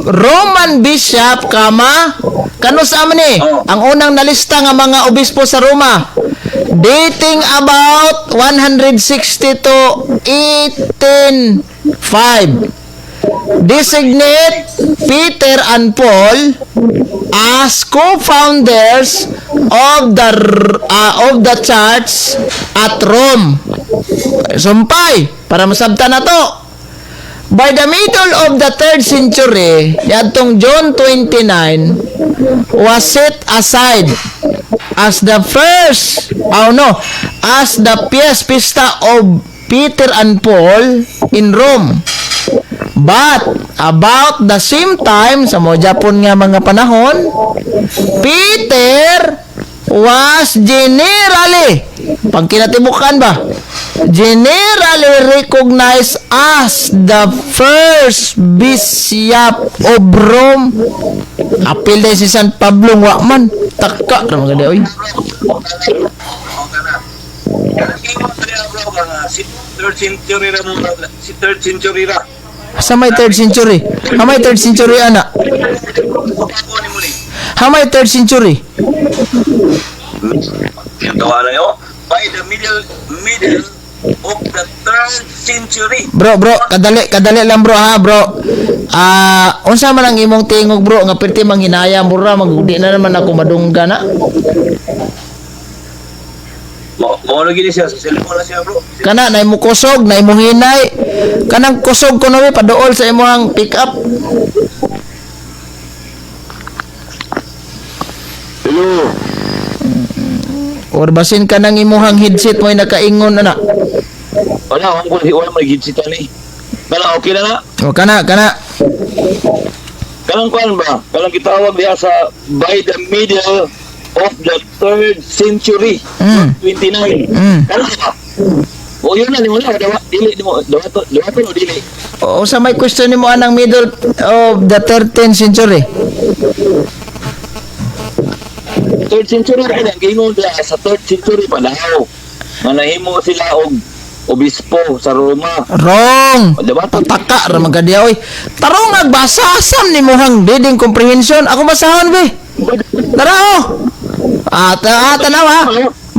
Roman bishop kama kano sa man ni ang unang nalista nga mga obispo sa Roma dating about 160 to 1805 designate Peter and Paul as co-founders of the church at Rome. Sumpay para masabtan na to. By the middle of the third century, yadtong John 29 was set aside as the first, oh no, as the pista of Peter and Paul in Rome. But about the same time, sa mo Japon nga mga panahon, Peter was generally, pag kinatibukan ba, generally recognized as the first bishop of Rome. Apil din si San Pablo, wa man. Taka, ra mga oy. O kana. Ingon diha, bro, nga si third century ra mo, si third century ra. Sa may third century. Ha, may third century ana. Ako ni mo ni. Ha, may third century. Yung gawa na yun. By the middle of the third century. Bro, bro, kadali, kadali lang, bro, ha, bro. Ah, unsa man ang imong tingog, bro, nga perti manghinaya mura magudi na naman ako madungga na. Mo lagi ni siya sa cellphone na siya, bro. Kana na imo kusog, na imong hinay. Kanang kusog ko na paduol sa imong pick up. Hello. Or basin ka ng imuhang headset mo ay nakaingon na. Wala, wala ko wala may gidsit ani. Kana okay na na. O kana, kana. Kanang kuan ba? Kanang gitawag diha sa by the middle of the third century. 29. Kana ba? O yun na, ni wala dawa dili nimo dawato dawato o dili. O sa may question nimo anang middle of the 13th century. Third century ra ang giingon diha sa third century pa daw. Nga nahimo sila og obispo sa Roma. Wrong. O, diba? Pataka ra man kadiya oy. Tarong nagbasa sam ni mohang reading comprehension. Ako basahon be. Tara oh. Ah, tanaw ha.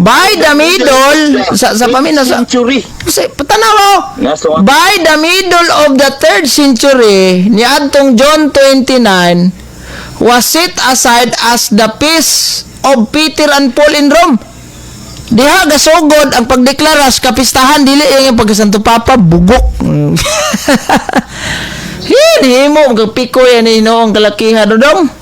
By the middle sa pamina sa century. sa tanaw oh. Nasa By the middle of the third century, niadtong John 29 was set aside as the feast of Peter and Paul in Rome. Diha gasugod ang pagdeklara sa kapistahan, dili ang pagkasanto papa, bugok. Hindi mo magpiko yan ni noong kalakihan dodong.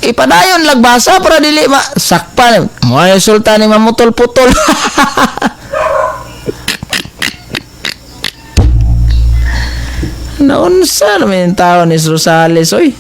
Ipadayon lagbasa para dili ma sakpan. Mo ay sultan ni mamutol-putol. Naunsa naman yung tao ni Rosales, oy.